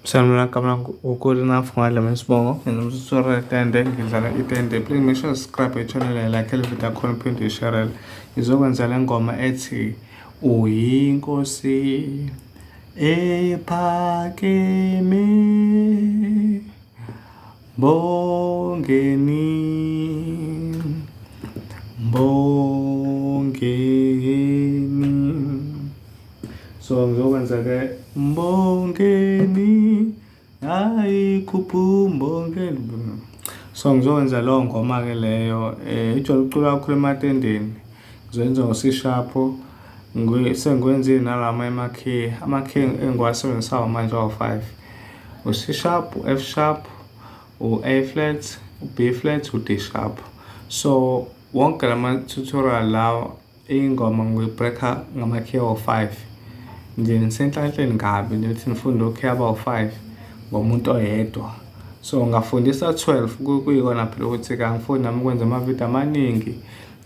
Sanibona, gama lami uKulinafu Ngadlama isibongo nginomsisore tende ngidlala itende. Please make sure subscribe i-channel, like le video khona uphinde uyishare. Ngizokwenza le ngoma ethi uyinkosi ephakeme mbongeni mbongeni. So ngizokwenza ke mbongeni hayi khuphu mbongeni. So ngizokwenza leyo ngoma ke leyo, ijwayele ukuculwa kakhulu ematendeni. Ngizoyenza ngo-C sharp, sengiwenzile nalama emakhiye. Amakhiye engiwasebenzisayo manje awu-five, u-C sharp, u-F sharp, u-A flat, u-B flat, u-D sharp. So wonke lama-tutorial lawa ingoma ngiyi-break-a ngamakhiye awu-five. Nje nisenhlanhleni kabi nje ukuthi nifunde okhiye abawu-five ngomuntu oyedwa. So ngafundisa 12 kuyikona phela ukuthi-ke angifuni nami ukwenza amavidiyo amaningi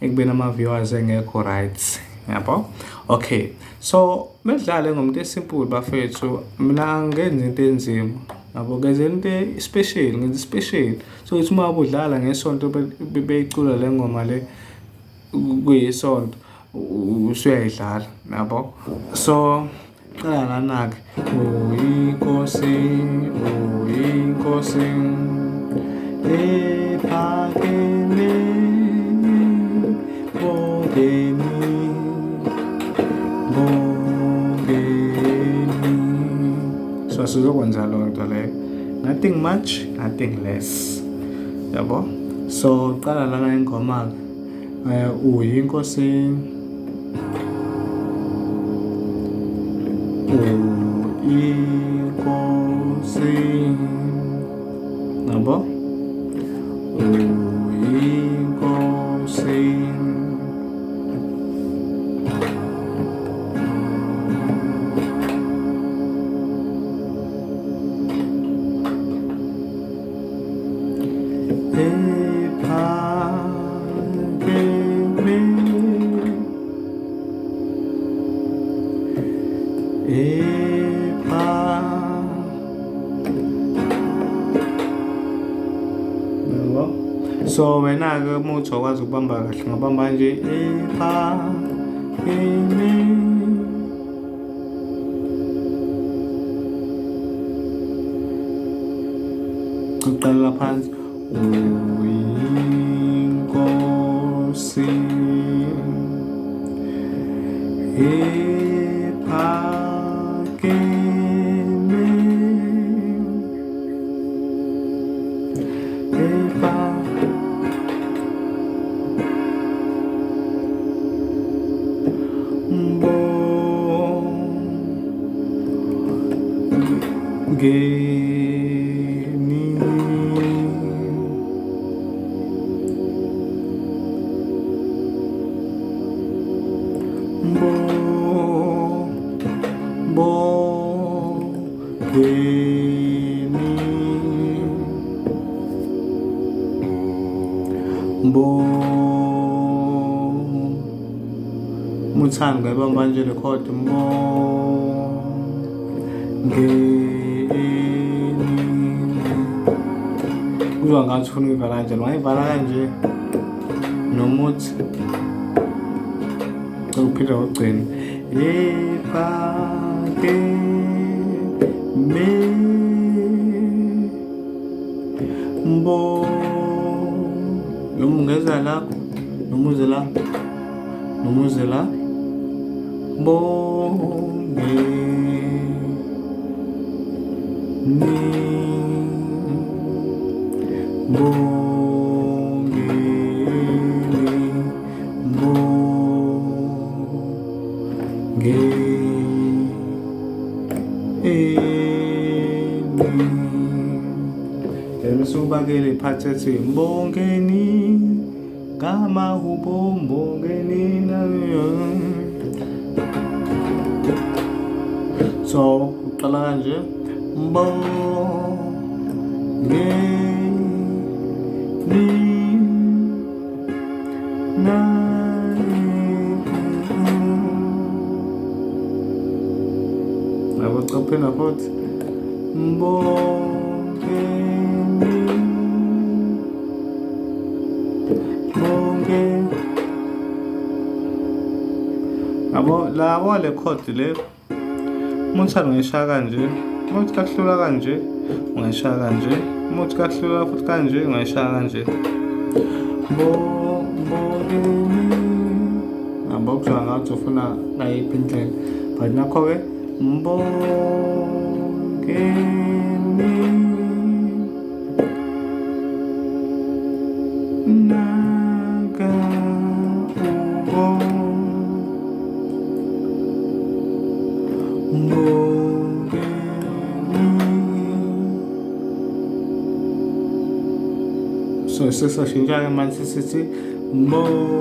ekubeni ama-viewers engekho right, yabo. Okay, so medlale ngomuntu esimple bafethu, mina angenzi into enzima yabo, ngenza into special, ngenza special. So ukuthi uma udlala ngesonto beyicula le ngoma le kuyisonto usuyayidlala yabo. So qala lana-ke, uyinkosi uyinkosi ephakeme bongeni bongeni. So sizokwenza leyo nto leyo, nothing much nothing less yabo. So qala lana ingoma-ke, uyinkosi uyinkosi yabo, uyinkosi ephakeme epha yabo. So wena-ke uma uthi awukwazi ukubamba kahle ngabamba nje ephakeme. Uqalela phansi, uyinkosi ephakeme epha mbongeni mbo mbongeni mbo muthanda ngayibamba nje le chord mbongeni. Kuzwa ngathi ufuna ukuyivala kanje, ungayivala kanje noma uthi uphinde ugcine ephakeme mbo. Noma ungeza la, noma uze la, noma uze la, mbongeni mbongeni mbongeni. Bese ubakele iphathi ethi mbongeni ngamahubo mbongeni nayo. So uqala kanje mbongeni yabo, cophinda futhi Mbongeni, mbongeni. Yabo la le chord le uma uthanda ungayishaya kanje, uma uthi kakuhlula kanje ungayishaya kanje, uma uthi kakuhlula futhi kanje ungayishaya kanje. Mbongeni, yabo kuzwa ngathi ufuna ngayiphi indlela, but nakho-ke mbongeni. Naka ubo mbongeni. So sesashintsha-ke manje sesithi mbongeni.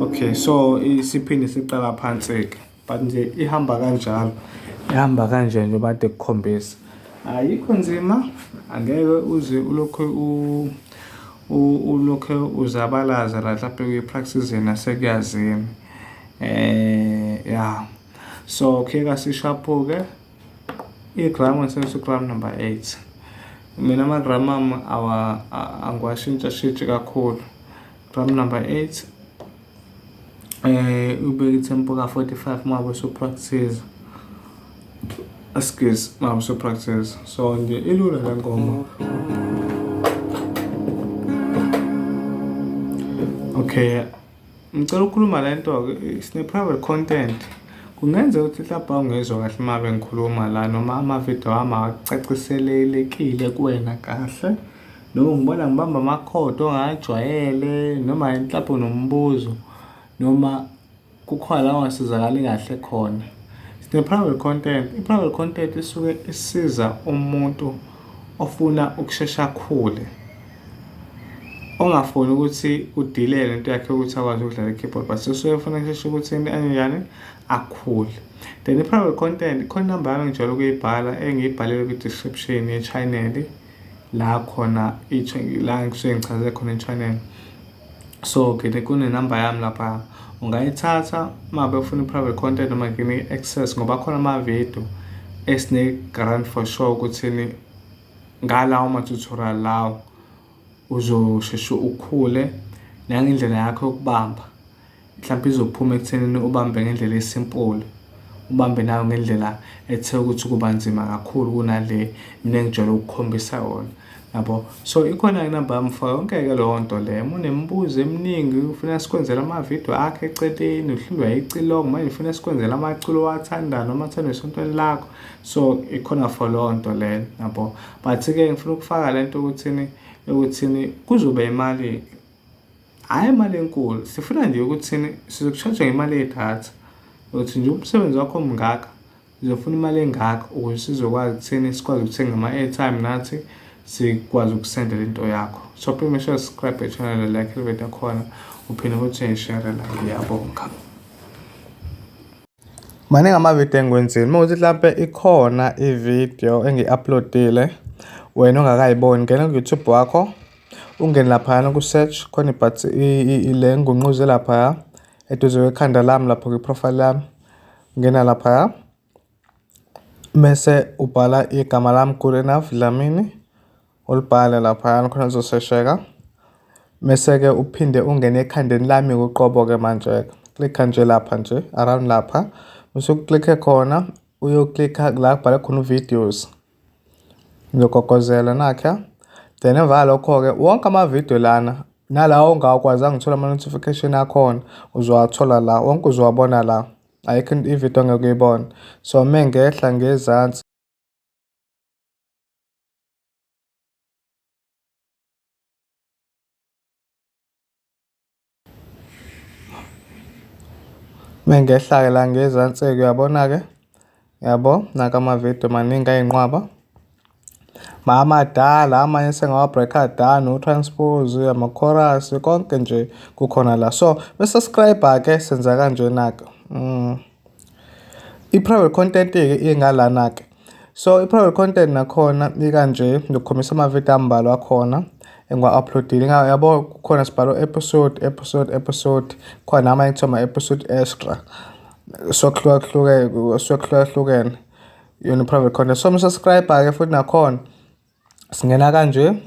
Okay, so isiphinde siqala phansi-ke, but nje ihamba kanjalo, ihamba kanje nje bade kukhombisa. Ayikho nzima, angeke uze ulokhu ulokhu uzabalaza la mhlawumbe kwi-practice nasekuyazini. Ya, so okay kasishaphuke i-gram ngisebenzisa u-gram number 8. Mina ama-gram ami awa angiwashintshashintshi kakhulu. Gram number 8 ubeke i-tempo ka-45 uma ngabe usu-practice. Excuse, uma ngabe usu-practice. So nje ilula le ngoma. Okay, ngicela ukukhuluma le nto-ke, sine-private content. Kungenzeka ukuthi mhlawumbe awungezwa kahle uma bengikhuluma la noma amavidiyo ami awacaciselelekile kuwena kahle, noma ngibona ngibamba amakhodi ongawajwayele noma mhlawumbe unombuzo noma kukhona la ongasizakali kahle khona. Sine-private content, i-private content isuke isiza umuntu ofuna ukusheshe akhule, ongafuni ukuthi kudilele into yakhe ukuthi akwazi ukudlala i-keyboard, but usuke efuna kusheshe ukuthi enjani akhule. Then i-private content, khona inamba yami engijwayele ukuyibhala engiyibhalele kwi-description ye-channel la khona la ngisuke ngichaze khona i-channel. So ke kunenamba yami lapha, ungayithatha uma ngabe ufuna i-private content noma nginike i-access ngoba khona amavidiyo esine-grant for sure ukuthini ngalawo ma-tutorial lawo uzosheshe ukhule nangendlela yakho yokubamba mhlawumbe izophuma ekuthenini ubambe ngendlela e-simple, ubambe nayo ngendlela ethe ukuthi kuba nzima kakhulu kunale mina engijwayele ukukhombisa yona, yabo. So ikhona inamba yami for yonke-ke leyo nto leyo. Uma unemibuzo eminingi ufuna sikwenzele amavidiyo akho eceleni, uhlulwa yicilongo manje ufuna sikwenzele amaculo owathandayo noma athandwa esontweni lakho, so ikhona for leyo nto leyo, yabo. But-ke ngifuna ukufaka le nto ukuthini, ukuthini kuzoba imali, hhayi imali enkulu, sifuna nje ukuthini sizoku-charge-a ngemali yedatha ukuthi nje umsebenzi wakho mngaka, sizofuna imali engaka ukuze sizokwazi ukuthini sikwazi ukuthenga ama-airtime nathi sikwazi ukusendela into yakho. So please make sure subscribe channel, like video yakhona, uphinde futhi uyayishare la. Ngiyabonga. Maningi amavidiyo engiwenzile. Uma kuwukuthi hlampe ikhona ividiyo engiyi-upload-ile wena ongakayiboni, ngena ku-YouTube wakho, ungene laphayana ku-search, khona le ngunquza elaphaya eduze kwekhanda lami lapho kwi-profile yami. Ngena laphaya mese ubhala igama lami Good Enough Dlamini, ulibhale laphayana khona lizosesheka. Mese-ke uphinde ungene ekhandeni lami uqobo-ke manje-ke. Klikha nje lapha nje around lapha, bese uklikhe khona uyoklikha la kubhalwe khona u-videos. Ngizogogozela nakha, then emva kwalokho-ke wonke amavidiyo lana nalawo ongawakwazanga ukuthola ama-notification akhona uzowathola la, wonke uzowabona la. Ayikho ividiyo ongeke uyibone. So mengehla ngezansi. Mengehla-ke la ngezansi-ke uyabona-ke, yabo nanka amavidiyo maningi ayinqwaba. Amadala amanye sengawa-break-a down, o-transpose, ama-chorus, konke nje kukhona la. So me-subscribe-ke senza kanjena-ke. I-private content-ke ingalana-ke. So i-private content nakhona ikanje, ngizokukhombisa amavidiyo ambalwa akhona engiwa-upload-ile. Yabo, kukhona sibhalwe episode, episode, episode, khona namanye kuthiwa ama-episode extra. So kuhlukahlukene, so kuhlukahlukene yona i-private content. So uma-subscribe-ke futhi nakhona singena kanje.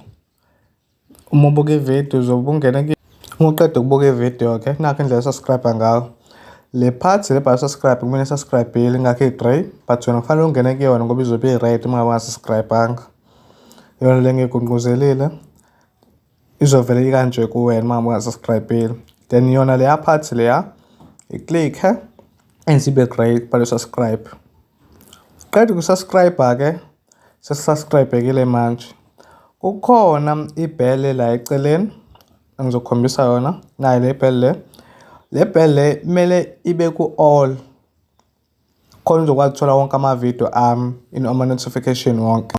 Uma ubuka ividiyo uzobe ungena, uma uqeda ukubuka ividiyo-ke, nakho indlela o-subscribe ngayo. Le part le ebhalwe subscribe kumele subscribe-ile, ingakho i-grey, but wena kufanele ungene kuyona ngoba izobe i-red uma ngabe unga-subscribe-anga. Iyona le engiyigungquzelile izovele ikanje kuwena uma ngabe unga-subscribe-ile. Then yona leya part leya i-click-e enze ibe grey, kubhalwe subscribe. Qeda uku-subscribe-ke, sesi-subscribe-ekile manje. Kukhona i-bell la eceleni engizokukhombisa yona, nayi le bell le. Le bell le kumele ibe ku-all khona uzokwazi ukuthola wonke amavidiyo ami, ama-notification wonke.